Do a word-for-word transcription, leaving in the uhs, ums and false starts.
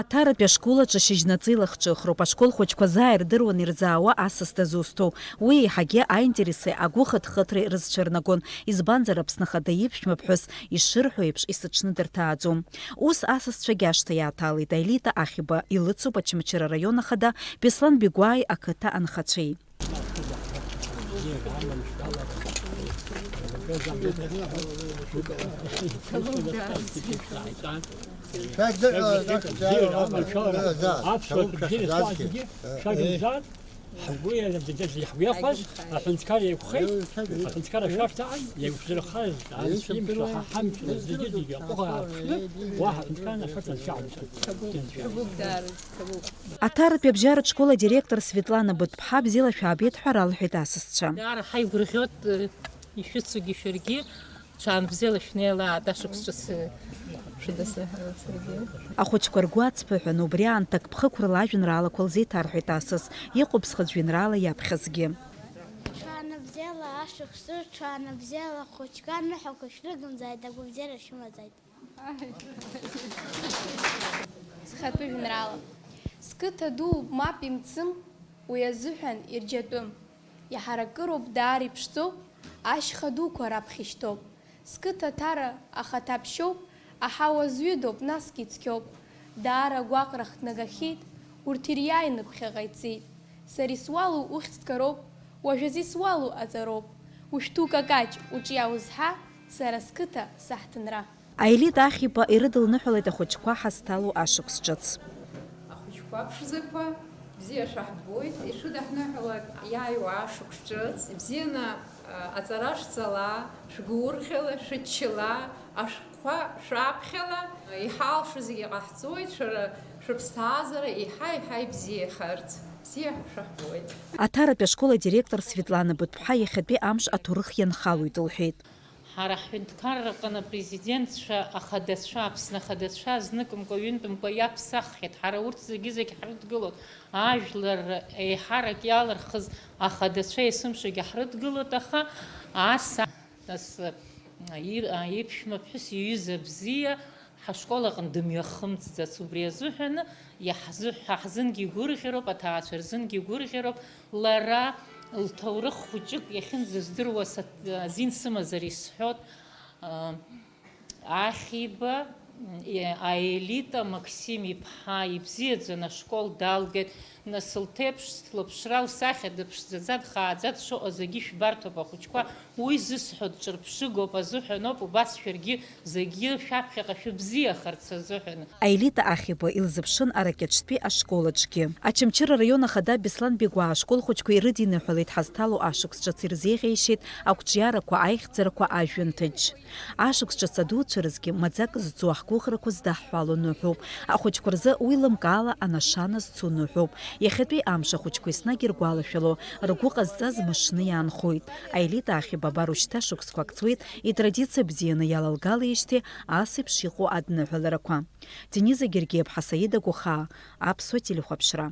Аҭаратәи ашкол аҿы шьыжьнаҵы илахҿыхроуп. Ашкол хәыҷқәа заа ирдыруан ирзаауа асас дызусҭоу. Уи еиҳагьы аинтереси агәыхыҭхыҭреи рызцәырнагон, избанзар Аԥсны Ахада иԥшәма ԥҳәыс ишырҳәо еиԥш, исыҽны дырҭааӡом. Ус асасцәагьы ашҭа иааҭалеит Аелита Ахиба, илыцуп Очамчыра араион ахада Беслан Бигәааи ақыҭа анхацәеи. Аԥсуа шәыбзиа зегьы шәажәымзар, ҳгәы иаҳгәаҟуаз аҳәынҭқар еиқәхеит, аҳәынҭқар ашәарҭаҟны еиқәзырхаз анцәа имшәа, ҳа ҳамшәа, зегьы-зегьы аҟәыӷа ааԥшны, уаҳа аҳәынҭқар ашәарҭа зшаҳамшәа. Аҭаратәи абжьаратә школ адиректор Светлана Быҭәԥҳа бзиала шәаабеит ҳәа ралҳәеит асасцәа. Даара ҳаигәырӷьоит, ишәыцугьы шәаргьы, ҽаанбзиала шәнеилааит, ашықәс ҿыц шәыдысныҳәалоит саргьы. Ахәыҷқәа ргәы ацԥыҳәаны убри аан ҭакԥхықәрала ажәеинраалақәа лзеиҭарҳәеит асас, иҟоуп зхыҵә жәеинраала иаԥхьазгьы. Ҽаанбзиала ашықәс ҿыц, ҽаанбзиала ахәыҷқәа, ныҳәақәа шәрыгымзааит, агәабзиара шәымаӡаит. Зхатәы жәеинраала. Сқыҭа дууп, мап имцым, уи азыҳәан ирџьатәым. Иҳаракыроуп, даара иԥшӡоуп, ашьха дуқәа раԥхьа ишьҭоуп. Сқыҭа Ҭара ахаҭа ԥшьоуп, аҳауа зҩыдоуп, насгьы цқьоуп. Даара гәаҟрахт нагахьеит, урҭ ириааины ԥхьаҟа ицеит. Сара исуалу ухьӡ ҭгароуп, уажәазы исуалу аҵароуп. Ушәҭу какаҷ, уҿиа узҳа, сара сқыҭа, саҳҭынра. Аелита Ахиба ирыдылныҳәалеит ахәыҷқәа ҳазҭало ашықәс ҿыц. Ахәыҷқәа ԥшӡақәа бзиа шәаҳбоит, ишәыдаҳныҳәалак иааиуа ашықәс ҿыц, ибзианы, а, аҵара шәҵала, шәгәырӷьала, шәыччала, ашәҟәқәа шәаԥхьала, иҳалшо зегьы ҟаҳҵоит, шәара шәыԥсҭазаара еиҳа-еиҳа ибзиахарц, бзиа шәаҳбоит. Аҭаратәи ашкол адиректор Светлана Быҭәԥҳа иахьатәи амш аҭоурых ианхалоит лҳәеит. Ҳара ҳҳәынҭқарраҟны апрезидентцәа ахадацәа, Аԥсны ахадацәа зныкымкәа-ҩынтәымкәа иаԥсаххьеит. Ҳара урҭ зегьы-зегь ҳрыдгылон. Ажәлар еиҳарак иалырхыз ахадацәа есымшагьы ҳрыдгылоит, аха ас, ас, и-, иԥшәма ԥҳәыс иҩыза бзиа ҳашкол аҟны дымҩахымҵӡац. Убри азыҳәаны иаҳзы-, ҳа ҳзынгьы игәырӷьароуп, аҭаацәа рзынгьы игәырӷьароуп. Лара лҭоурых хәыҷык иахьынӡаздыруа са-, азин сымазар исҳәот, а, Ахиба, е-, Аелита Максим иԥҳа ибзиаӡаны ашкол далгеит, нас лҭеиԥш, лыԥшра, лсахьа дыԥшӡаӡа, дхааӡа дшыҟоу зегьы шәбарҭоуп, ахәыҷқәа, уи зысҳәо дҿырԥшыгоуп азыҳәаноуп, убас шәаргьы зегьы шәаԥхьаҟа шәыбзиахарц азыҳәан. Аелита Ахиба илзыԥшын Аракьаҿтәи ашкол аҿгьы. Очамчыра араион ахада Беслан Бигәаа ашкол хәыҷқәа ирыдиныҳәалеит ҳазҭало ашықәс ҿыц, ирзеиӷьеишьеит ақәҿиарақәа, аихьӡарақәа, ажәҩан ҭыџь. Ашықәс ҿыц адуцәа рзгьы маӡак зцу, ҳгәыӷрақәа здаҳҳәало ныҳәоуп. Ахәыҷқәа рзы уи лымкаала анашана зцу ныҳәоуп. Иахьатәи амш ахәыҷқәа еснагь иргәалашәало, ргәы ҟазҵаз мышны иаанхоит. Аелита Ахиба абар ушьҭа шықәсқәак ҵуеит, итрадициа бзианы иалалгалеижьҭеи ас еиԥш иҟоу адныҳәаларақәа. Дениза Гергиаԥҳа, Саида Гәахаа, Аԥсуа телехәаԥшра.